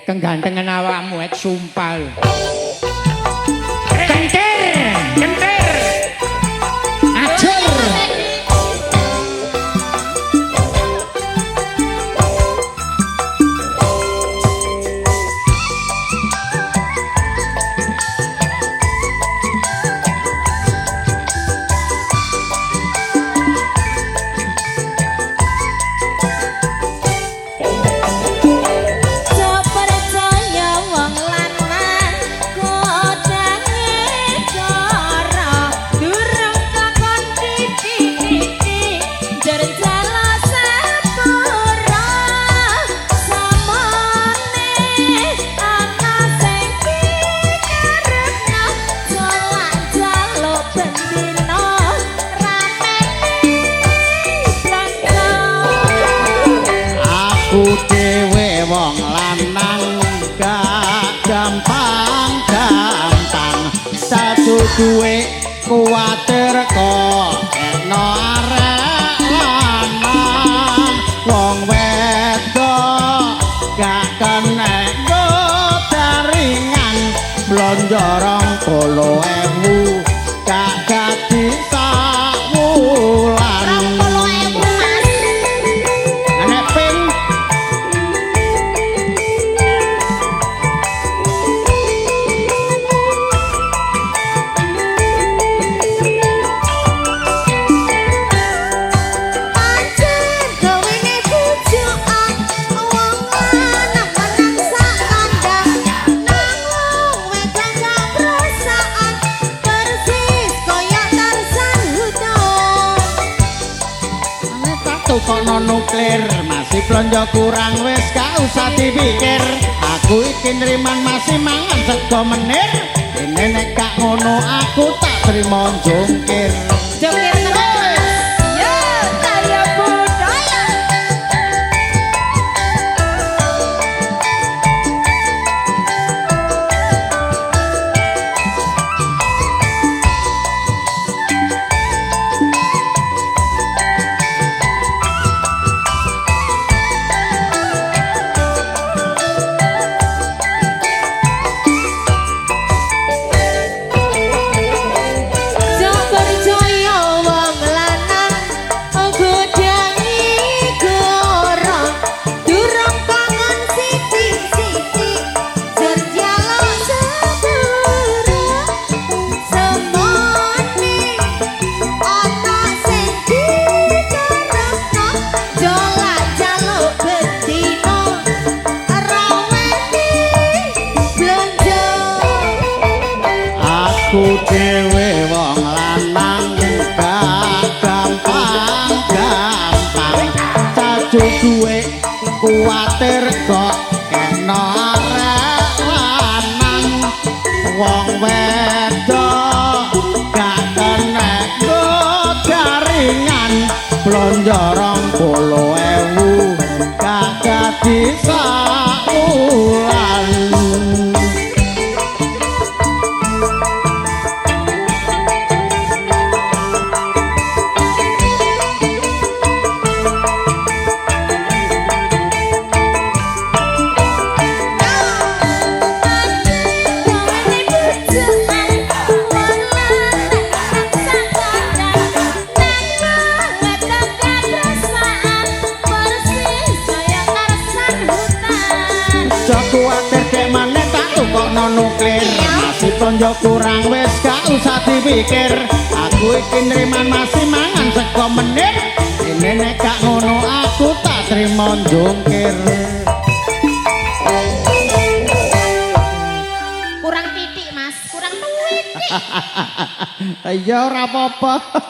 Kenggantengan awakmu ek sumpah lho. Kentir, Kentir. Ajur. Aja percaya wong lanang kodange cara durung kakon titik-titik jer jaluk sepura samane ana sing dikarepno jolak jaluk bendina ramene blonjo. Aku dhewe wong lanang gak gampang gampang satu duwe kuwatir kok eno arek lanang wong wedok gak kenek go daringan blonjo 20.000 gak dadi sawulan. 20.000, Mas. Nek ping Pancen gawene bujukan wong lanang menang sak kandang nang wong wedok gak perasaan persis kaya Tarzan hutan. Tak tukono nuklir masih blonjo kurang wis gak usah dipikir aku iki nriman masih mangan sego menir dene nek gak ngono aku tak trimo jungkir. Jongkir tenan, Mas. Yo kaya budaya. Aja percaya wong lanang godangi gorong durung kangen sithik-sithik jer jaluk sepuro semone ana sing dikarepno jolak jaluk bendina rawene blonjo. Aku dhewe wong lanang gak gampang gampang cacu duwe kuwatir kok kena arek lanang wong wedok gak kenek go jaringan blonjo 20.000 gak dadi sawulan. Gawene bujukan wong lanang sak kandang nang wong wedok gak perasaan persis kaya Tarzan hutan. Aja kuwatir dek maneh tak tukokno nuklir masih blonjo kurang wis gak usah dipikir aku iki nriman masih mangan sego menir dene nek gak ngono aku tak trimo jungkir. Kurang titik, Mas, kurang titik. Iya ora apa-apa.